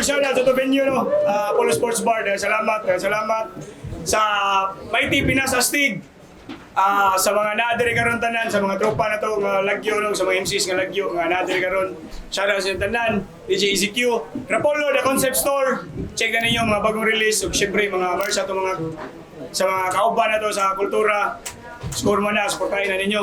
Big shout out sa to venue, no? Apollo Sports Bar. Dahil salamat, dahil salamat sa Mighty Pinas Astig. Sa mga naadiri karon tanan, sa mga tropa na to nga lagyo, no, sa mga MCs nga lagyo nga naadiri karon. Shout out sa inyong tanan, DJ EZQ, Rapolo The Concept Store. Check na ninyo mga bagong release ug syempre mga merch ato mga sa mga kauban na to sa kultura. Score mo na, suportahin na ninyo.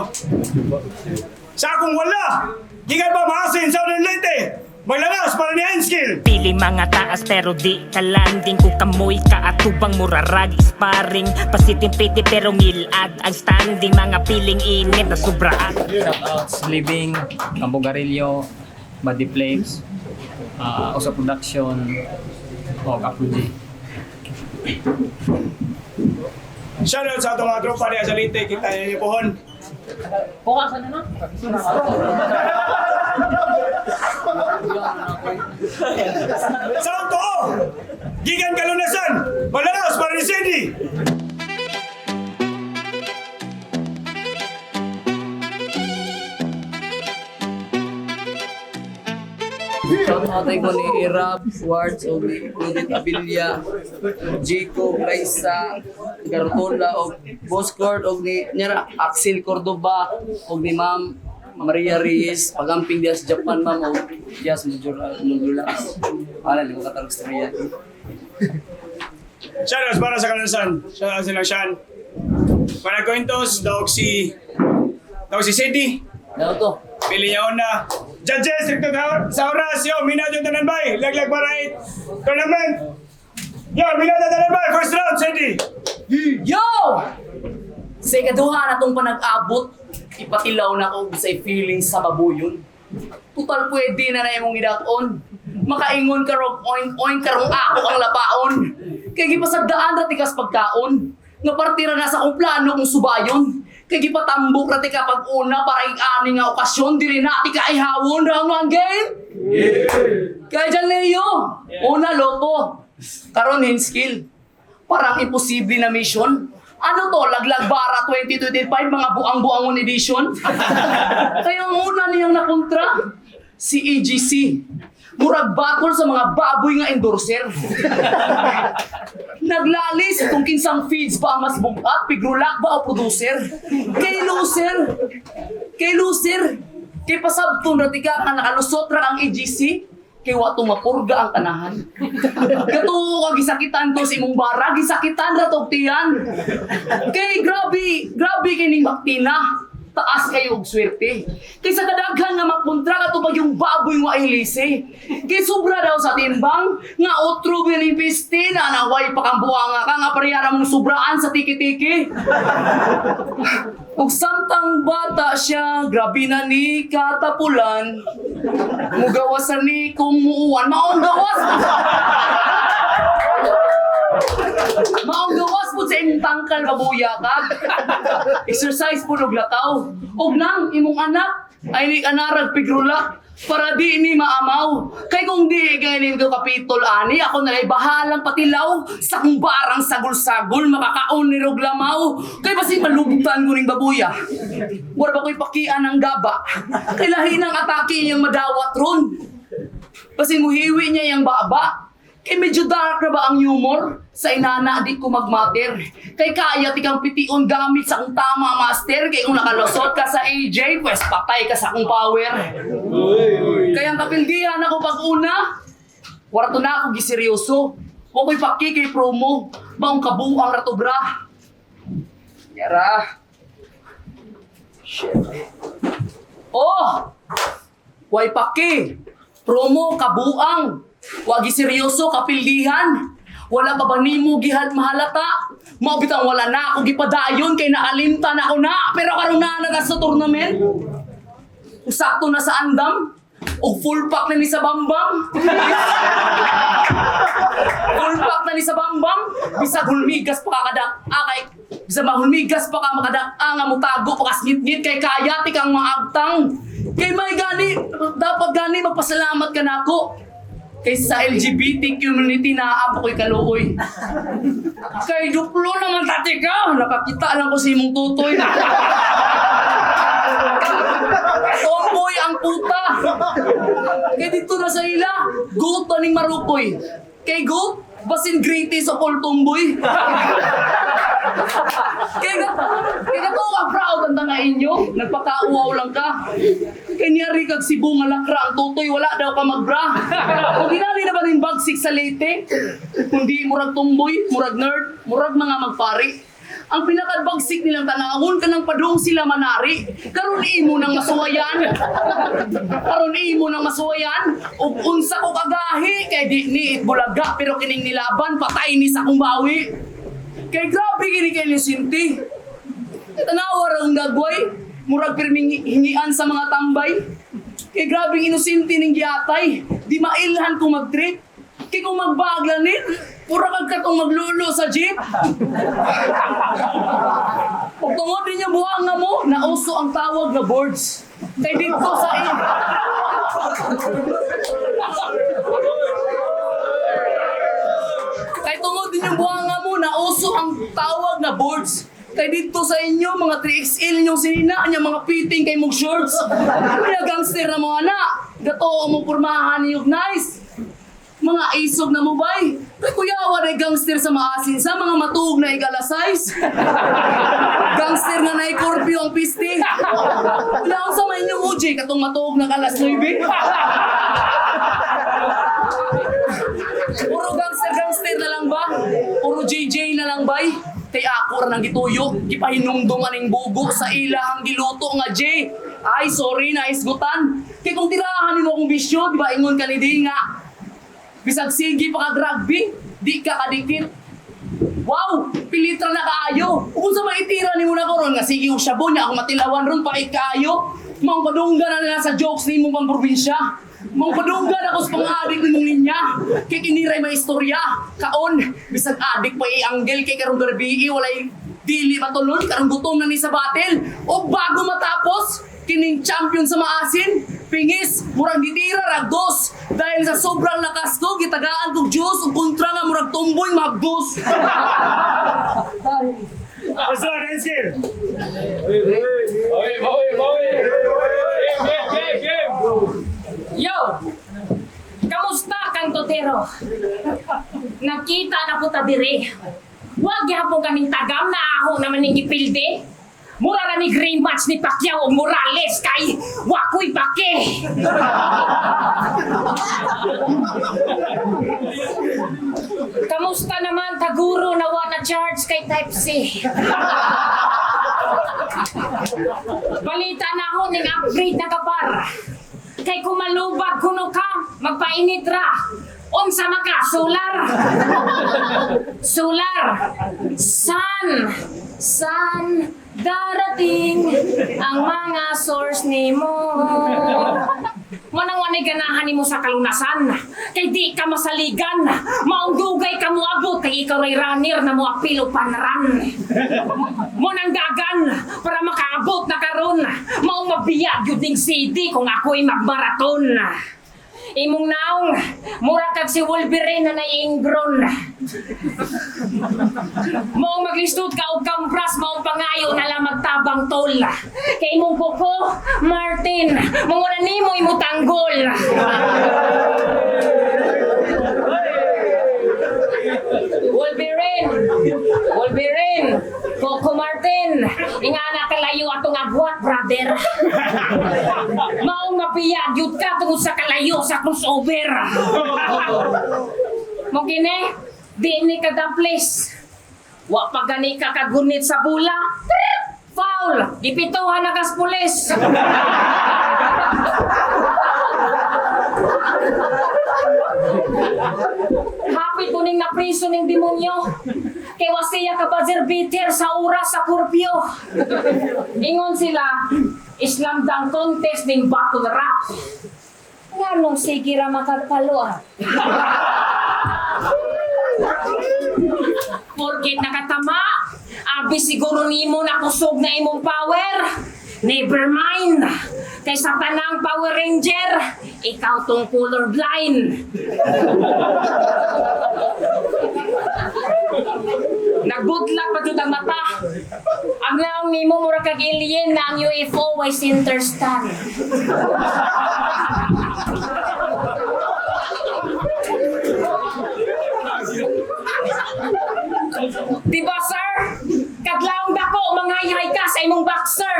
Sa akong wala, gikan pa maasin Southern Leyte. Maglagas para ni Enskill. Pili mga taas pero di kalanding. Kung kamoy kaatubang murarag sparring. Pasitin piti pero ngilad ang standing. Mga piling init na sobraan. Shoutouts Living, Campo Garillo, Body Flames, Osa Production, o Afro G. Shoutout sa atong mga tropa diha sa Leyte, kita ninyo pohon. Bukasan na na. Sa to! Gikan Kalunasan, Malakas para ni Cindy. Shout out ko ni Irab, Wards, o ni Claudette Abilla, Jacob, Raisa, Gartola, o Boss Cord, o ni Nyara, Axel Cordoba, o ni Ma'am Maria Reyes, pagamping diya sa Japan, ma'am, o diya sa Major Lakas. Wala, di ko katarog sa Riyadh. Shoutouts para sa Kalunasan. Shoutouts silang Sean. Para Cointos, dog si Cindy. Ano to? Pili niya una. Judges, stricto sa oras. Yo, Mina yung tanan bay. Laglag para 8. Tournament. Yo, Mina yung tanan bay. First round, Cindy. Yo! Sa ikaduha na itong panag-abot, ipatilaw na ko sa feelings sa babuyon. Total pwede na na imong idakon. Makaingon ka rog oink oink karong ako ang labaon. Kay gipasagdaan ra tikas pagkaon. Nga partira na sa akong plano kung subayon. Kay gipatambok ra tika pag una para ing-ani nga okasyon diri na tika ihawon round one game. Kay Jan Leo, una loko. Karon skill. Parang imposible na mission. Ano to, Laglag Bara 2025, mga buang-buangon edition? Kaya ang una niyang nakontra, si EGC. Murag bakol sa mga baboy nga endorser. Naglalis kung kinsang feeds ba ang mas bugat, pigrulak ba o producer. Kay loser. Kay loser. Kay pasabton ra tika nga nakalusot ra ang EGC. Kay wa mapurga ang tanahan. Katuo ka gisakitan to sa imong bara, gisakitan ra tog tiyan. Kay grabe, grabe kay ning baktina. Taas kayo og swerte. Kay sa kadaghan nga makontra kato pag yung baboy nga ilisi. Kay sobra daw sa timbang nga otro binipiste na naway pa kang buwanga ka nga parehara mong sobraan sa tiki-tiki. Ug samtang bata siya, grabe na ni katapulan. Mugawasan ni kung muuwan, maong gawas. Maong gawas po sa imong tangkal babuya ka. Exercise po og lakaw. Ug nang imong anak ay ni anarag pigrula para di ni maamaw. Kay kung di ganin ko kapitol ani, ako na bahalang patilaw sa kung barang sagol-sagol makakaon ni rog lamaw. Kay basin malugtan ko ning babuya. Wala ba ko'y pakian ang gaba? Kay lahi ng atake niyang madawat ron. Basin muhiwi niya yung baba. Kay medyo dark na ba ang humor? Sa inana di ko magmater. Kay kaya tikang pition gamit sa akong tama, master. Kay kung nakalusot ka sa AJ, pwes patay ka sa akong power. Kaya ang kapildihan ako pag una, wala to na ako giseryoso. Wa ko'y paki kay promo. Baong kabuang rato bra. Yara. Shit. Oh! Way paki. Promo kabuang. Wagi seryoso kapildihan. Wala pa ba nimo gihat mahalata? Mao bitang wala na ako gipadayon kay nakalimtan ako na pero karon na na sa tournament. Sakto na sa andam. Og full pack na ni sa bambam. Full pack na ni sa bambam. Bisag hulmigas pa kakadak akay. Bisag mahulmigas pa ka makadak nga mutago pa kasngit-ngit kay kaya ti kang maagtang. Kay may gani dapat gani magpasalamat ka nako. Kay sa LGBT community naa pa ko'y kaluoy. Kay duplo naman tati ka, nakakita lang ko sa imong tutoy. Tomboy ang puta. Kay dito na sa ila, goat na ning marukoy. Kay goat, basin greatest of all tomboy. Kay gato ka proud ang tanga inyo, nagpakauaw lang ka. Kay niyari kag Cebu nga lakra ang tutoy, wala daw ka magbra. Kung ginali na ba ning bagsik sa Leyte? Kundi murag tomboy, murag nerd, murag mga magpari. Ang pinakabagsik nilang tanawon kanang padung sila manari. Karon imo nang masuwayan. Karon imo nang masuwayan. Ug unsa ko kagahi kay di ni itbulaga pero kining nilaban patay ni sa akong bawi. Kay grabe gini kay Lucinti. Tanawa ra ang dagway, murag pirming hingian sa mga tambay. Kay grabe inosente ning giatay, di mailhan kung mag-trip. Kay kung magbagla ni, pura kag katong maglulo sa jeep. Ug tungod din yung buhanga mo, nauso ang tawag na boards. Kay dito sa in. Kay tungod din yung buhanga mo, nauso ang tawag na boards. Kay dito sa inyo, mga 3XL yung sinina, niya mga fitting kay mong shorts. Kaya gangster na mo ana. Gato mo pormahan yung nice. Mga isog na mo bay. Kay kuyawa na gangster sa maasin sa mga matuog na igala size. Gangster nga na Corpio ang piste. Wala akong sa inyong OJ katong matuog na alas 9. Puro gangster-gangster na lang ba? Puro JJ na lang bay? Kay ako ra nang gituyo, gipahinumdum aning bugo sa ilahang giluto nga J. Ay, sorry na isgutan. Kay kung tirahan nimo akong bisyo, di ba ingon ka ni di nga. Bisag sige pa kag rugby, di ka kadikit. Wow, pilitra na kaayo. Ug unsa may itira nimo na karon nga sige og shabu niya ako matilawan ron pait kaayo. Maong padunggan na nila sa jokes nimo pang probinsya. Maong padunggan ako sa pang-adik nimong linya. Kay kiniray may istorya. Kaon, bisag adik pa ianggel kay karong garbii walay dili matulon karong gutom na ni sa battle. O bago matapos, kining champion sa maasin, pingis, murag gitira ragdos. Dahil sa sobrang lakas ko, gitagaan kog Diyos ug kontra nga murag tumboy mabdos. Basta, Renzel! Yo! Kamusta kang totero? Nakita na po ta dire. Wag gyapon kaming tagam na aho naman ning gipilde. Mura ra ni green match ni Pacquiao ug Morales kay wakoy pake. Kamusta naman taguro na wa na charge kay Type C? Balita na ho ning upgrade na kapar. Kay kumalubag kuno ka, magpainit ra. Unsa man ka, solar. Solar. San, san darating ang mga source nimo. Manang wanay ganahan nimo sa kalunasan. Kay di ka masaligan. Maong dugay ka moabot kay ikaw ray runner na moapil og panran. Mo nang dagan para makaabot na karon. Maong mabiya gyud ning CD kung ako'y magmaraton. Imong naong, mura kag si Wolverine na naiingron. Maong maglisod ka og kampras, maong pangayo na lang magtabang tol. Kay imong kuko, Martin, mao na nimo imo tanggol. Wolverine! Wolverine! Coco Martin! Ingana kalayo atong agwat, brother. Maong mapiya, gyud ka tungod sa kalayo sa crossover. Mo kini, di ni kada place. Wa pa gani ka kagunit sa bula. Trip! Foul! Gipituhan na kas pulis. Hapit ko ning napriso ning demonyo. Kay wasiya ka buzzer beater sa oras sa kurpyo. Ingon sila, Islam dang contest ning battle rap. Nganong sige ra makagpalo ah. Porkit nakatama, abi siguro nimo nakusog na imong power. Never mind. Kay sa tanang Power Ranger, ikaw tong colorblind. Nagbudlak pa jud ang mata. Ang naong nimo mura kag alien na ang UFO way center stand. Diba, sir? Kadlawng dako, manghayhay ka sa imong boxer.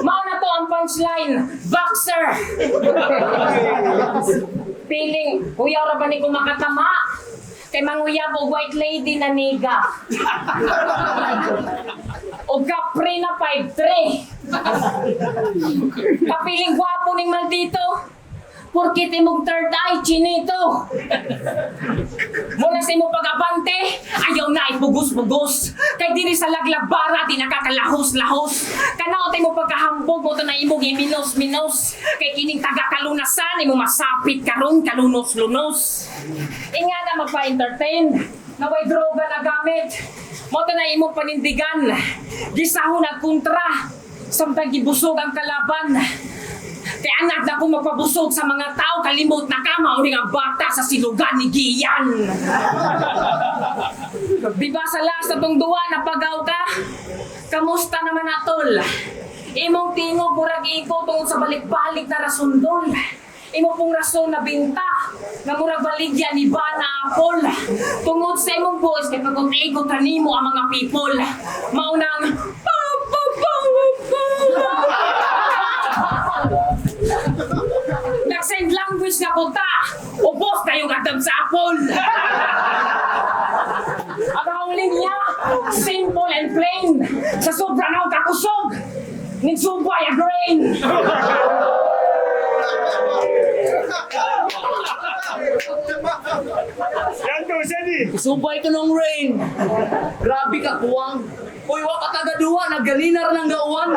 Mao na to ang punchline, boxer. Piling, kuya ra ba ni ko makatama? Kay manguyab og white lady na niga. Og kapre na 5'3". Kapiling gwapo ning maldito. Porkit imong third eye, chinito. Mula sa imong pag-abante, ayaw na ipugos-pugos. Kay diri sa laglag bara, di nakakalahos-lahos. Kanaot imong pagkahambog mo to na imong iminos-minos. Kay kining taga-kalunasan, imong masapit karon kalunos-lunos. Inga na magpa-entertain, naway droga na gamit. Mo to na imong panindigan. Gisahon ang kontra, samtang gibusog ang kalaban. Kay anak na kong magpabusog sa mga tao, kalimot na ka, mauning ang bata sa silugan ni Gian. Di ba sa last na tong duwa, napagaw ka? Kamusta naman atol? Imong tingog murag iko tungod sa balik-balik na rasundol. Imo pong rason na binta, na murag baligya ni ba na apol. Tungod sa imong voice, kay pag-igot nimo ang mga people. Maunang, pa, pa, pa, pa, pa. Nag-send language na kuta. Ubos na yung Adam sa apple. Ang hawlin niya, simple and plain. Sa sobra na akong kakusog, nigsubay a grain. Yan ko, Sandy! Subay ka ng rain. Grabe ka kuwang. Uy, wa ka taga duwa, naggalinar ng gauwan.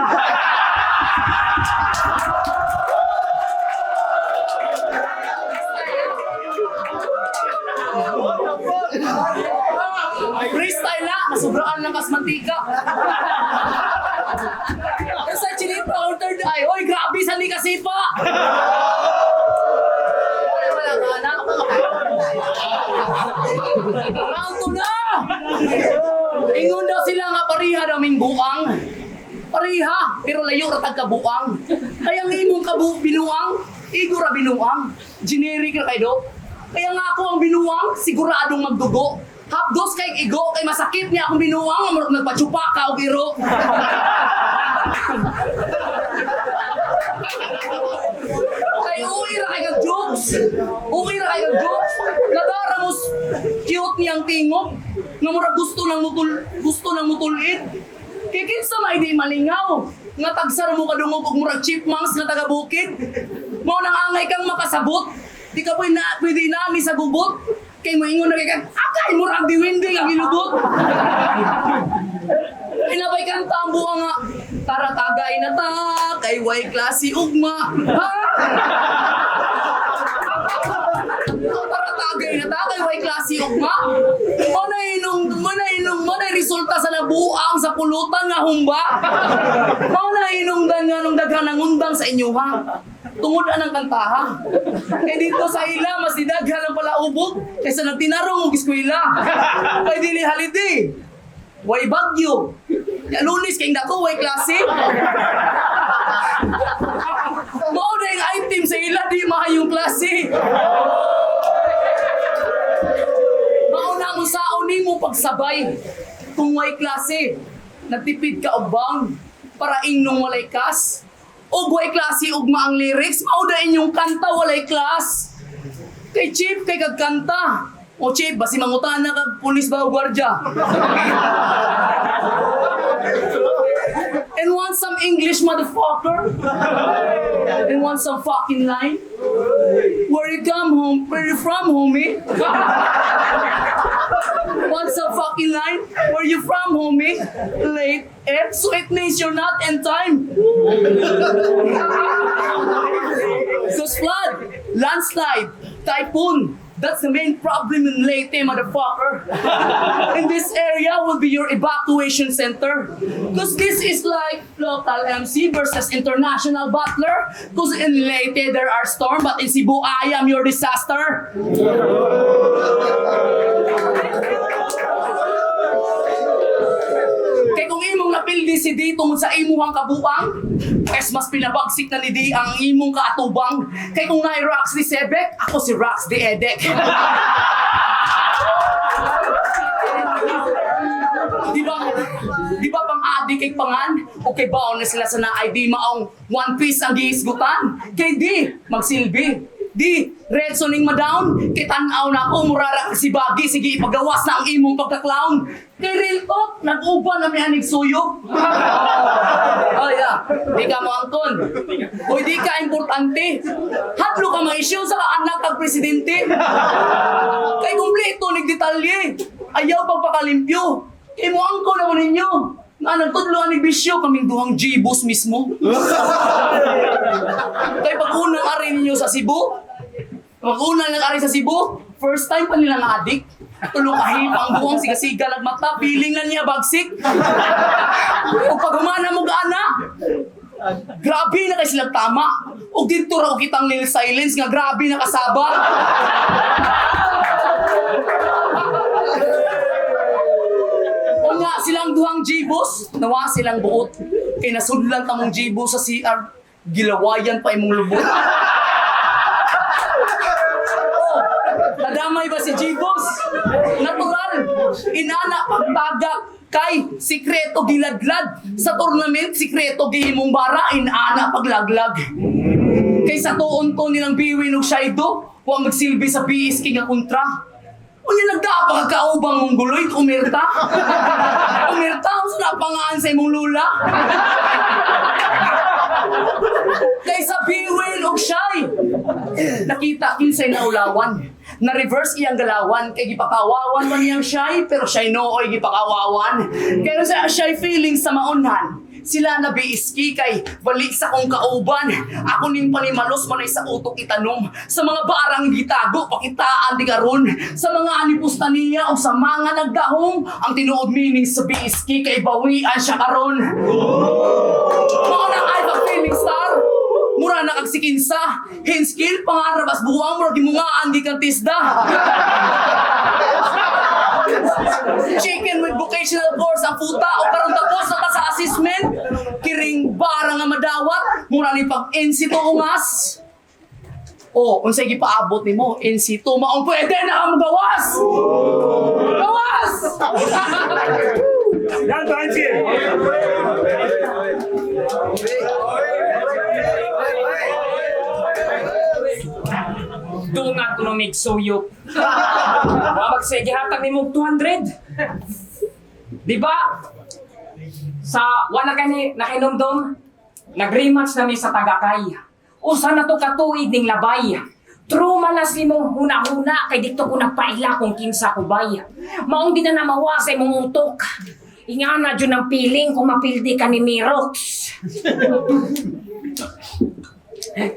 Freestyle na, nasubraan lang kas mantika. Sa chinita or third eye, oy grabe sa ni kasipa. Wala wala ka na. Round na! Ingon daw sila nga pariha daw ming buang. Pariha, pero layo ra tag kabuang. Kaya ang imong kabu binuang, igo ra binuang. Generic ra kay do. Kaya nga ako ang binuang, siguradong magdugo. Hapdos kay igo, kay masakit niya akong binuang, amrot nagpachupa ka og iro. Kay uwi ra kay kag jokes. Uwi ra kay kag jokes. Nadara mo cute niyang tingog. Nga murag gusto nang mutulid. Kay kinsa may di malingaw. Nga tagsar mo kadungog og murag chipmunks nga taga bukid. Mao nang angay kang makasabot. Di ka pwede na pwede nami sa gubot. Kay moingon na kay kang akay murag diwindi nga gilubot. Inabay kanta ang buwa nga tara tagay na ta kay way klase ugma. Ha? Tara tagay na ta kay way klase ugma. Mo na resulta sa nabuang sa pulutan nga humba. Mo na inungdan nga nung daghan ng undang sa inyo ha. Tungod anang kantaha. Kay dito sa ila mas didaghan ang palaubog kaysa nagtinarong og eskwela. Kay dili holiday. Way bagyo. Ya Lunes kay dako way klase. Mao na yung item sa ila di maayong klase. Mao na ang usaon nimo pagsabay. Kung way klase, nagtipid ka og bang para ingnong walay kas. Og way klase ugma ang lyrics, mao na inyong kanta walay class. Kay Chief kay kag kanta. O Chief, basi mangutana kag pulis ba o gwardya? And want some English, motherfucker? And want some fucking line? Where you come home? Where you from, homie? Want some fucking line? Where you from, homie? Late. Eh? So it means you're not in time. Because flood, landslide, typhoon, that's the main problem in Leyte, motherfucker. In this area will be your evacuation center. Because this is like local MC versus international butler. Because in Leyte there are storm, but in Cebu I am your disaster. Kay kung imong napildi si D tungod sa imuhang kabuang, es mas pinabagsik na ni D ang imong kaatubang. Kay kung naay Rox ni Sebek, ako si Rox di Edek. Di ba? Di ba pang adi kay pangan? O kay baon na sila sa naay di maong one piece ang gihisgutan. Kay di magsilbi. Di retso ning madown kay tan-aw na ako murara kag si Bagi sige ipagawas na ang imong pagka-clown. Kay real talk nag-uban na mi anig suyop. Oh yeah, di ka mo angkon. Uy, di ka importante. Hadlo ka ma-issue sa anak kag presidente. Kay kumpleto nig detalye. Ayaw pagpakalimpyo. Kay mo angko naman ninyo. Nga nagtudlo ani bisyo kaming duhang G-boss mismo. Kay pag unang ari ninyo sa Cebu, pag unang nag-ari sa Cebu, first time pa nila nga adik. Tulo kahip ang buwang siga-siga nagmata, feeling na niya bagsik. O pag humana mo gaana, grabe na kay silang tama. O dito raw kitang nil silence nga grabe na kasaba. O nga silang duhang G-boss, nawa silang buot. Kay nasudlan tamong G-boss sa CR, gilawayan pa imong lubot. Oh, nadamay ba si G-boss? Natural, inana pagtagak kay sikreto giladlad. Sa tournament, sikreto gihimong bara, inana paglaglag. Kay sa tuon to nilang biwin og Shaido, wa magsilbi sa BSK nga kontra. Unya nagdaa pa kaubang mong guloy, umirta. Umirta, unsa na pangaan sa imong lula? Kay sa biwin og shy. Nakita kinsay naulawan. Na reverse iyang galawan kay gipakawawan man niyang shy pero shy nooy gipakawawan. Kaya sa shy feeling sa maunhan. Sila na biiski kay balik sa kong kauban. Ako ning panimalos manay sa utok itanom. Sa mga barang gitago pakitaan di karon. Sa mga anipusta niya o sa mga nagdahom ang tinuod meaning sa biiski kay bawian siya karon. Mao nang alpha feeling star. Mura na kag sikinsa. Hinskill pangarap as buwang mura gimungaan gikan tisda. Chicken with vocational course ang puta o karon tapos na ta sa assessment. Kiring bara nga madawat mura ni pag NC2 ungas. O, unsay gipaabot nimo NC2 maong pwede na ka mogawas. Gawas! Yan, Francis! Doon nga ko nung suyop. Wa magsige hatag nimo og 200. Di ba? Sa wala kani nakainomdom, nag-rematch na mi sa Tagakay. Usa na to katuig ning labay. True man na si mong huna-huna kay dito ko nagpaila kung kinsa ko bay. Maong di na namawa sa imong utok. Ingana jud ang piling kung mapildi ka ni Mirox.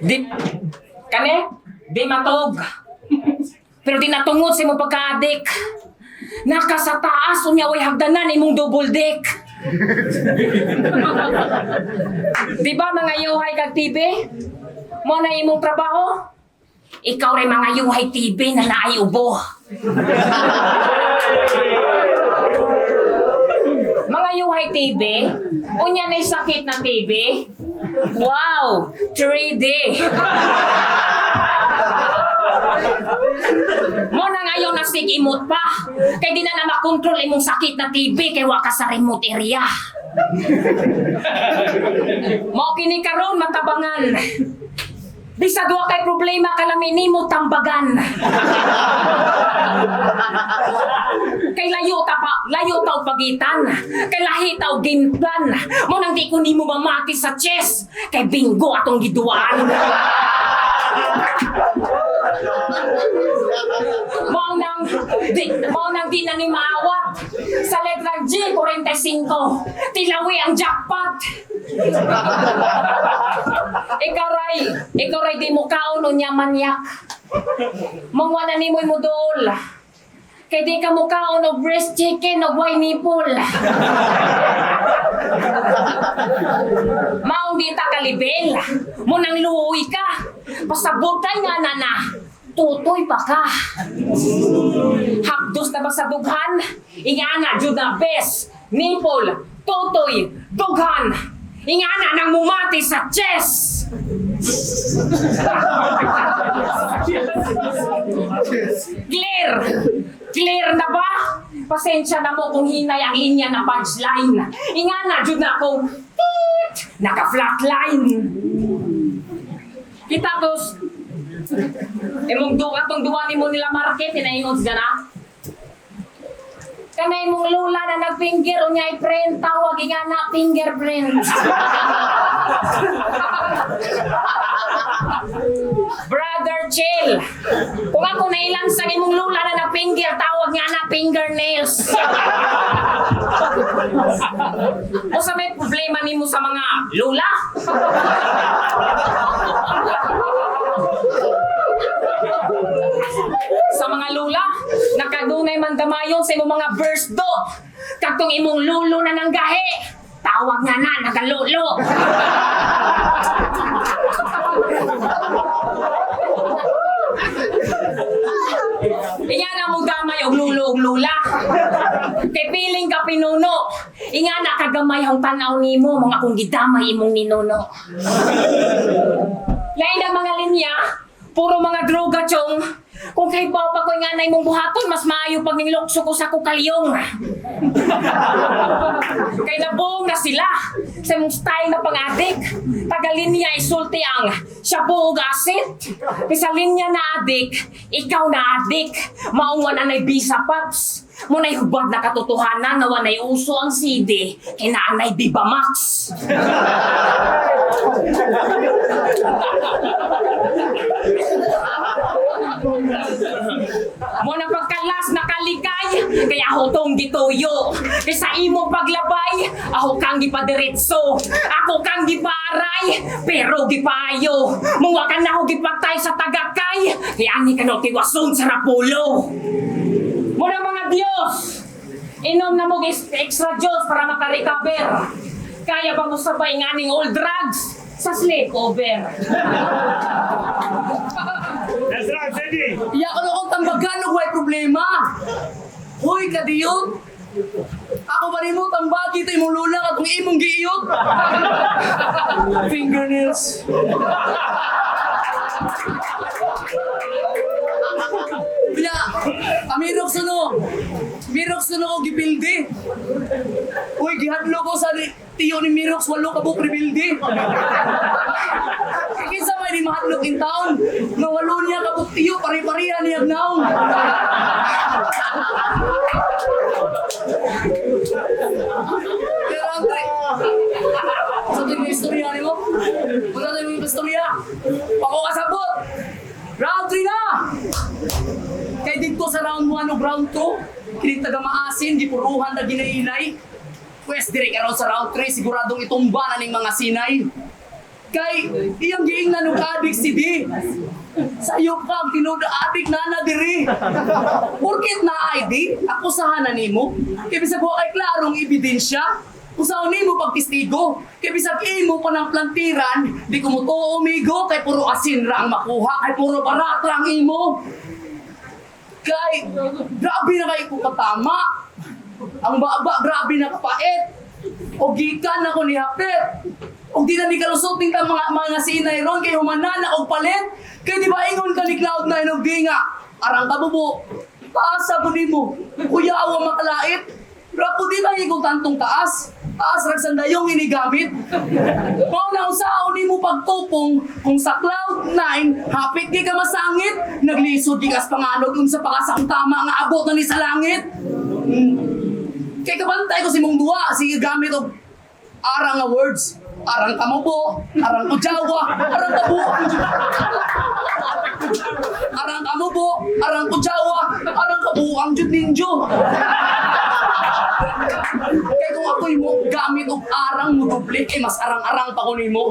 Di kani di matog. Pero di natungod sa imong pagka-addict. Naka sa taas unya way hagdanan imong double deck. Di ba mga yuhay kag TV? Mo na imong trabaho? Ikaw ray mga yuhay TV na naay ubo. Mga yuhay TV, unya na sakit na TV. Wow, 3D. Mo na ngayon na sig imot pa. Kay di na na makontrol imong sakit na TV kay wa ka sa remote area. Mao kini karon matabangan. Bisag wa kay problema kalami nimo tambagan. Kay layo ta pa, layo ta og pagitan. Kay lahi ta og game plan. Mo nang di ko nimo mamati sa chess. Kay bingo atong giduaan. Mao nang di na ni maawat. Sa letrang G, 45. Tilawi ang jackpot. Ikaw ray di mo kaon unya manyak. Mangwa na nimoy mo dool. Kay di ka mo kaon og breast chicken og way nipple. Maong di ta kalibel. Mo nang luoy ka. Pasabotay nga na na. Tutoy pa ka. Hapdos na ba sa dughan? Ingana jud na best. Nipple, tutoy, dughan. Ingana nang mumati sa chest. Clear! Clear na ba? Pasensya na mo kung hinay ang linya na punchline. Ingana, jud na akong tit! Naka-flatline. Kita tos, imong duwa tong duwa nimo nila market, tinaingon sa na. Kanay mong lula na nagfinger, unya i-print, tawag ingana fingerprint. Brother, chill. Kung ako nailansang imong lula na nagfinger, tawag nga na fingernails. O sa may problema nimo sa mga lula? Sa mga lula, nakadunay man damayon sa imong mga verse do. Katong imong lulo na nanggahi, tawag nga na nagalulo. Inga na mo gamay og lulo og lula. Kay piling ka pinuno. Inga na kagamay ang tanaw nimo mga kung gidamay imong ninuno. Lain ang mga linya, puro mga droga chong. Kung kay pa ko nga na imong buhaton, mas maayo pag ninglokso ko sa kukalyong. Kay nabuong na sila sa imong style na pang-adik. Taga linya isulti ang siya buog asit. Kay sa linya na adik, ikaw na adik. Maong wala na'y bisa paps. Mo na'y hubad na katotohanan na wanay uso ang CD. Kay naanay Viva Max. Mo na pagkalas nakalikay, kaya ako tong gituyo. Kay sa imong paglabay, ako kang gipadiretso. Ako kang gipaaray, pero gipaayo. Muwa ka na ako gipatay sa tagakay, kaya ani ka no tiwason sa rapulo. Mo na mga Diyos, inom na mo extra Diyos para makarecover. Kaya ba mo sabay nga ning all drugs sa sleepover? Next round, Sandy. Iya ko na kong tambagan og way problema. Hoy, kadiyot! Ako ba nimo tambagi ito imong lula katong imong giiyot? Fingernails. Pila, amirok suno. Mirok suno ko gipildi. Uy, gihadlo ko sa tiyo ni Mirox, walo ka buok rebuildi. Kinsa may di mahadlok in town? Nga walo niya ka buok tiyo, pare-pareha niya naong. Pero Andre, sa tingin yung istorya ni mo? Wala tayong yung istorya. Ako kasabot! Round 3 na! Kay dito sa round 1 o round 2, kining taga maasin, gipuruhan na ginainay. Pwes dire karon sa round 3, siguradong itumba na ning mga sinay. Kay iyang giingnan og adik si D. Sayop ka ang tinuod adik na na diri. Porkit na ID, ako sa nimo. Kay bisag wa kay klarong ebidensya, usaon nimo pagtestigo. Kay bisag imo pa ng plantiran, di ko mo tuo migo kay puro asin ra ang makuha, kay puro barat ra ang imo. Kay grabe na kay ko katama. Ang baba grabe na kapait. O gikan ako ni Hapet. Og di na ni kalusot ning ta mga mga sinay ron kay humana na og palit. Kay di ba ingon ka ni Cloud 9 og di nga arang kabubo. Taas sa nimo. Kuya awa makalait. Rapo di tayo kung tantong taas. Taas rag sandayong inigamit. Mao na usaon nimo pagtupong kung sa Cloud 9 hapit gi ka masangit, naglisod gi kas panganog unsa pa ka sa akong tama nga abot na ni sa langit. Kay kabantay ko si mong duwa, sige gamit og arang nga words. Arang kamubo, arang kujawa, arang kabuang. Arang kamubo, arang kujawa, arang kabuang jud ninjo. Kay kung ako'y mo gamit og arang mo doble, kay mas arang-arang pa ko nimo.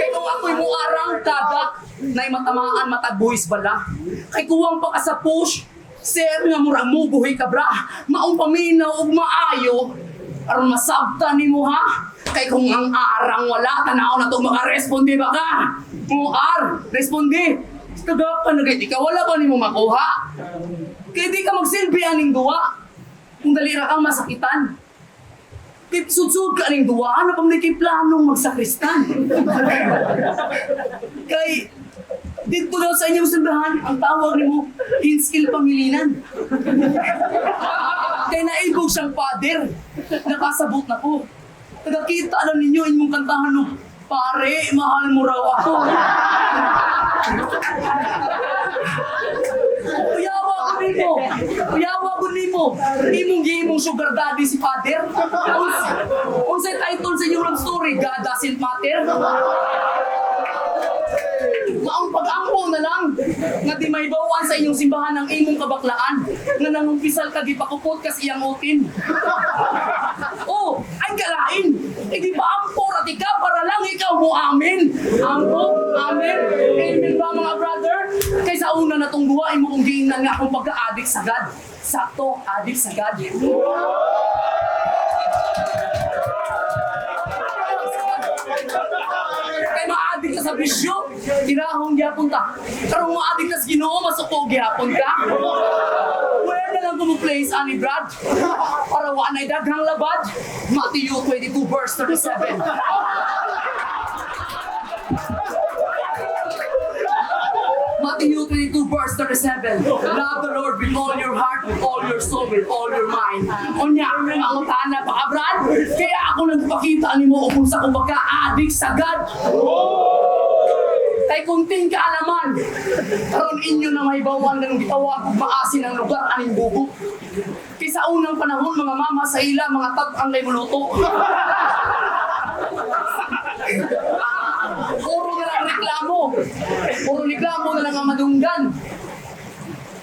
Kay kung ako'y mo arang kada, nay matamaan matagbuhis bala. Kay kuwang pa ka sa push, sir nga murag mo buhi ka bra. Maong paminaw ug maayo, aron masabta nimo ha. Kay kung ang arang wala, tanaw na itong makaresponde ba ka? Mo ar, responde. Taga ka na kay di ka wala ba nimo makuha? Kay di ka magsilbi aning duwa. Kung dali ra kang masakitan. Kay sudsud ka ning duwa, ano pang kay planong magsakristan? Kay dito daw sa inyong simbahan, ang tawag nimo Hinskil Pangilinan. Kay naibog siyang father. Nakasabot na ko. Nagakita lang ninyo inyong kantahan no, "Pare, mahal mo raw ako." Kuyawa ko nimo. Kuyawa ko nimo. Imong giimong sugar daddy si father. Unsay title sa inyong love story? God Doesn't Matter. Maong pag-ampo na lang nga di mahibawan sa inyong simbahan ang imong kabaklaan nga nangumpisal ka gipakupot kas iyang utin. Oh, ay kalain. E di ba ampo ra ka para lang ikaw mo amin. Ampo, amen. Amen ba, mga brother? Kay sa una na tong duwa imo kong giingnan nga akong pagka-addict sa God. Sakto, addict sa God. Kay ma-addict ka sa bisyo, tirahong gyapon ta. Karong ma-addict ka sa Ginoo, masuko gyapon ka. Where na lang ko place ani Brad? Para wa nay daghang labad. Matthew 22 verse 37. Matthew 22 verse 37. Love the Lord with all your heart, with all your soul, with all your mind. Unya, ang utana pa ka, Brad. Kaya ako nagpakita nimo kung sa kung pagka-addict sa God. Kay kunting kaalaman, karon inyo na may bawan ng gitawag ug maasin ang lugar aning bugo. Kay sa unang panahon, mga mama sa ila, mga tag ang kay muluto. Puro na lang reklamo. Puro reklamo na lang ang madunggan.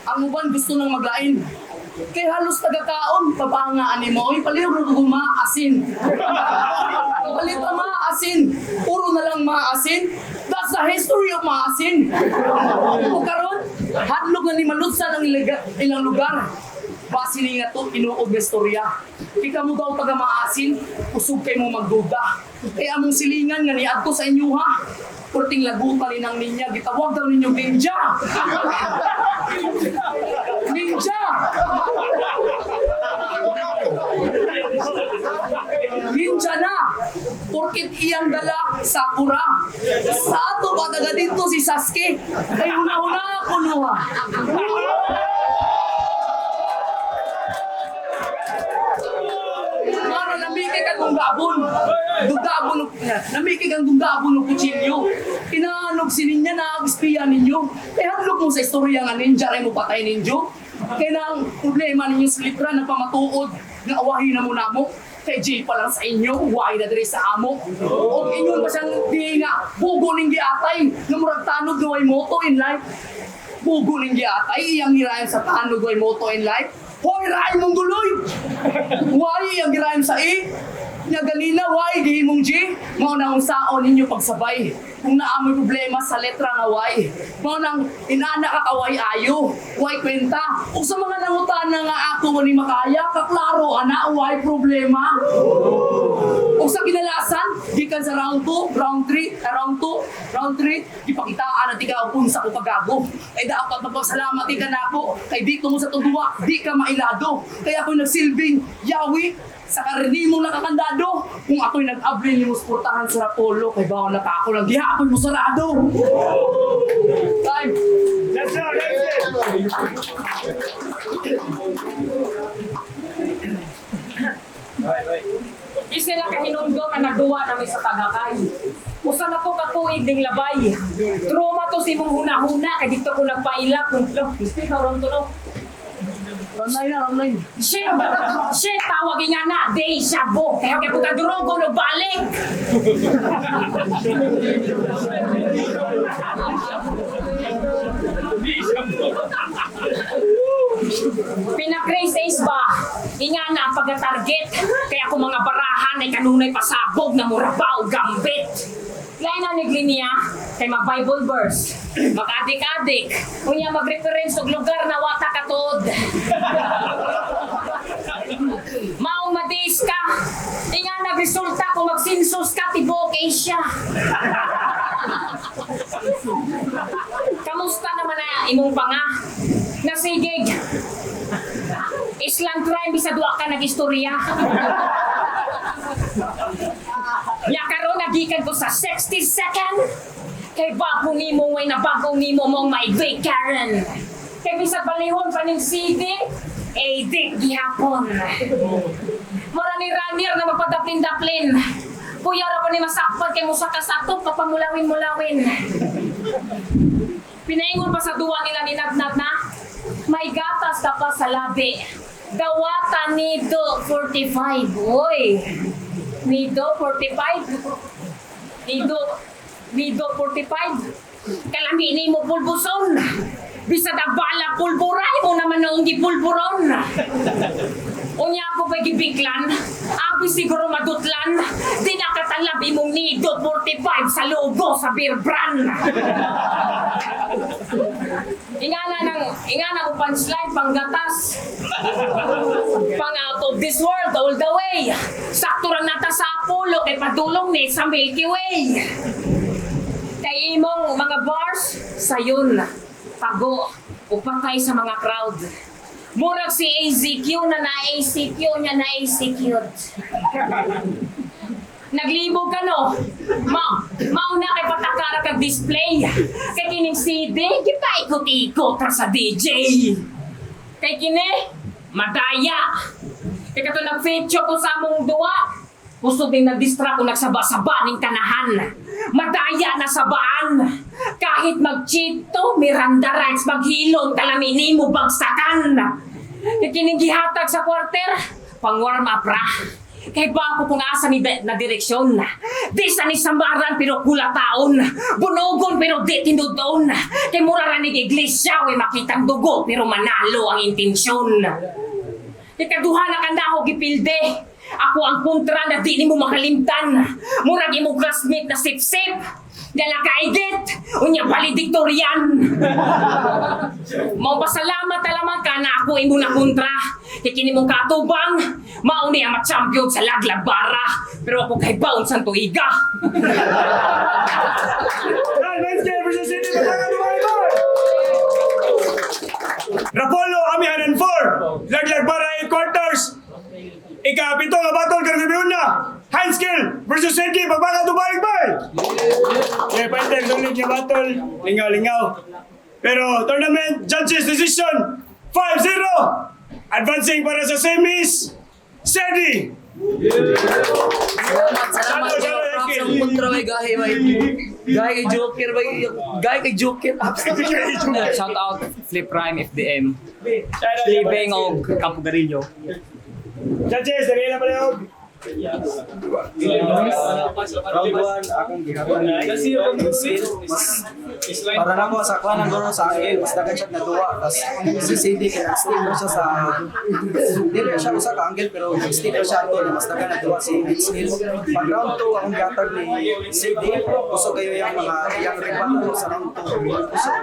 Ang uban gusto nang maglain. Kay halos tagakaon, pabangaan ni mo, oy, paliw ko maasin. Palit ang maasin. Puro na lang maasin. That's the history of maasin. O karon, hadlok na ni malutsan ang ilang lugar. Base ni nga to, tinuod nga istorya. Ika mo daw taga maasin, usog kay mo magduda. Kaya among silingan nga niadto sa inyo ha. Perting lagutan ni nang ninya, gitawag daw ninyo ninja. Ninja! Ninja na! Porkit iyang dala, Sakura. Sa ato ba taga dito si Sasuke? Kay una-una ako nuha. Mano, namiki kang dunggabon. Dunggabon, namiki kang dunggabon ng kutsilyo. Inaanog si ninya na ang espiya ninyo. Kaya hadlok mo sa istorya nga ninja rin mo patay ninyo. Kaya na ang problema ninyo sa litra na pamatuod nga awahin na mo namo. Kay J pa lang sa inyo, why na diri sa amo. O ingon pa siyang di nga, bugo ning giatay, nga murag tanog nga way motto in life. Bugo ning giatay, iyang girayan sa tanog way motto in life. Hoy, raay mong guloy! Why ang girayan sa E? Nya ganina, why di mong G? Mao na ang saon ninyo pagsabay. Kung naamoy problema sa letra nga Y. Mao nang inana ka kaway ayo. Why kwenta? Ug sa mga nangutana nga ako ni makaya, kaklaro ana, why problema? Ug sa kinalasan, gikan sa round 2, round 3, round 2, round 3, gipakitaan na ikaw kung sa ko pagago. Kay dapat magpasalamat ka nako, kay dito mo sa tuduwa, di ka mailado. Kaya ako'y nagsilbing yawi sa karini mong nakakandado. Kung ako'y nag-abli ni mo suportahan sa Rapolo, kay bawal na ka ako lang gihapon mo sarado. Time! Let's go, let's go. Di sila kahinumdom nga nagduwa kami sa tagakay. Usa na ko katuig ding labay. Trauma to si imong huna-huna kay dito ko nagpaila kung lo, speak ron to no. Round 9 na, round 9. Shit! Shit, tawag nga na, deja vu. Kaya kay puta drogo no balik. Pina-craze ace ba? Inga na ang pagka-target. Kaya kung mga barahan ay kanunay pasabog na murabaw gambit. Lain na ni Glinia, kay mag-Bible verse, mag-adik-adik, unya mag-reference og lugar na wata katuod. Maong madis ka, inga nagresulta kung magsinsos ka tibuok Asia. Kamusta naman na imong panga? Nasigig. Islam crime bisa duwa ka nag-istorya. Nya karon nagikan ko sa 60 second. Kay bago nimo way na bago nimo mong maigway Karen. Kay bisag balihon pa ning CD, eh di gihapon. Mura ni runner na magpadaplin-daplin. Kuya ra pa ni masakpan kay musaka sa atop papamulawin-mulawin. Pinaingon pa sa duwa nila ni Nagnat na, may gatas ka pa sa labi. Dawata nido 45. Uy. Nido 45. Nido Nido 45. Kalami ni mo pulbuson. Bisag ang bala pulburay mo naman noong gipulburon. Unya ako pa gibiglan, abi siguro madutlan, di nakatalab imong nido 45 sa logo sa beer brand. Ingana ng ingana ko punchline panggatas. Pang out of this world all the way. Sakto ra nata sa Apollo kay padulong ni sa Milky Way. Kay imong mga bars sayon pago o patay sa mga crowd. Murag si AZQ na na ACQ niya na ACQ. Naglibog ka no? Mauna kay patakara kag display. Kay kining CD, kita ikot-ikot ra sa DJ. Kay kini, madaya. Kay kato nag-feature ko sa among duwa. Kusog din nag-distract o nagsaba-saba ning kanahan. Madaya na sabaan. Kahit mag-chito, Miranda rights, maghilom, kalami mo bagsakan. Kay kining gihatag sa kwarter, pang warm up ra. Kay ba ako kung asa ni na direksyon. Di sa ni sambaran pero kulataon. Bunugon pero di tinudon. Kay mura ra nig iglesia we makitang dugo pero manalo ang intensyon. Ikaduha na kanda gipilde. Ako ang kontra na di nimo makalimtan. Murag imong classmate na sip-sip. Dala kaigit. Unya valedictorian. Mao pasalamat talaman ka na ako imo na kontra. Kay kini mong katubang, mao ni ang ma-champion sa laglag bara. Pero ako kay baon sa tuiga. Nine versus City, Batangas, Dubai, Boy! Rapolo, Amihan and 4. Laglag para 8 quarters. Ikapito nga battle karong gabi una. Hanskill versus Senki, Batangas, Dubai, Boy! Okay, fighter, sulit nga battle. Lingaw-lingaw. Pero tournament, judges decision, 5-0. Advancing para sa semis, Sedi! Salamat, salamat. Salamat, salamat, Props Ken. ang kontra bay gahe bay. Gahe kay Joker bay. Gahe kay Joker. Shout out Flip Prime FDM. Living og Campo Garillo. Judges, dali na pala yung Round 1, akong gihapon skill. Mas para nako sa kuan ang guro sa angle, mas dagan siya naduwa. Tas si CD kay nag-stick na siya sa dili siya usa ka angle pero nag-stick na siya ato na mas dagan naduwa si skill. Pag round 2 akong gihatag ni CD, uso kayo yung mga iyang rebuttal sa round 2. So,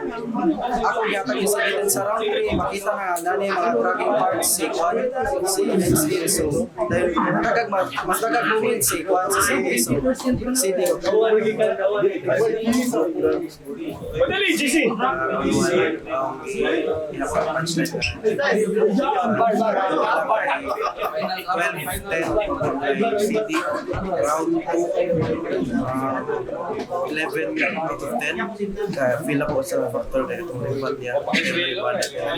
akong gihatag ni CD then sa round 3 makita nga nani mga dragging parts si kuan si skill. So dahil dagag mas dagag movement si kuan si CD. So CD. Madali, GC! 12, 10, CD, round 2, 11 out of 10. Kaya feel ako sa factor na itong ribat niya. Ribat niya,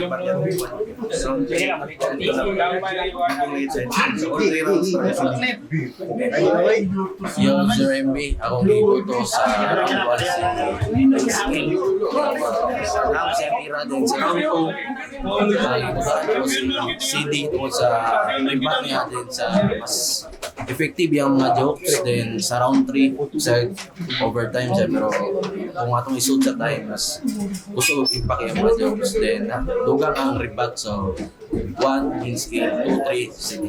round 3, ito lang. Kung inside. So, all three rounds para sa CD. Yo, Sir MB, akong giboto sa round 1 si Skill. Round sa tira din sa round 2. Gibotohan ko si CD tungkol sa rebat niya din sa mas effective yung mga jokes. Then sa round 3, sa overtime siya. Pero kung atong isud sa time, mas gusto og impact yung mga jokes. Then dugang ang rebat. So 1, in skill, 2, 3, CD.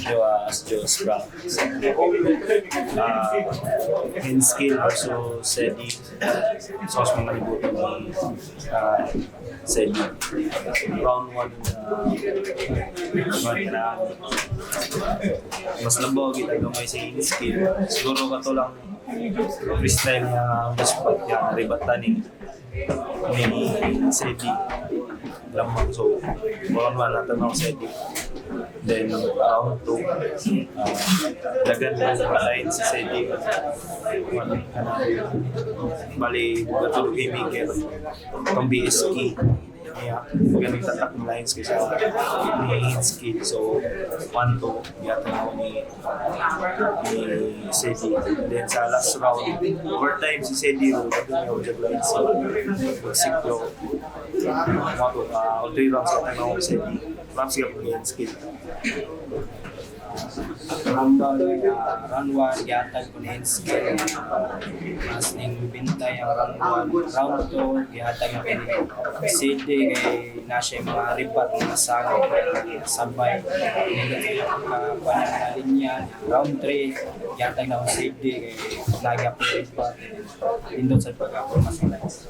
Joas, Jos Brown. Hand skill versus Sedi. So, mas mga libutan ni Sedi. Round 1 round na mas labaw kita gamay sa hand skill. Siguro kato lang freestyle nga spot niya ribata ni Sedi lamang. So round 1 natin ako Sedi. Then round 2, dagan na line si Sedi. Wala ka na. Bali, bugatulog haymaker. Itong BSK. Kaya, magaling tatak ng lines kasi ni Hinski. So, 1-2, yata ako ni Sedi. Then sa last round, overtime si Sedi, doon niya ako lines. So, magsiklo. Mga all three rounds yata ako ni Sedi. Props ka po ni Hinski. Round round 1, gihatag ko ni Henske. Mas ning bintay ang round 1. Round 2, gihatag na ko ni CD kay na siya yung mga ribat, mga sangop, sabay. Nindot siya pagkakuha niya mga linya. Round 3, gihatag na ko CD kay lagi ako ribat. Nindot sa pagkakuha mas lines.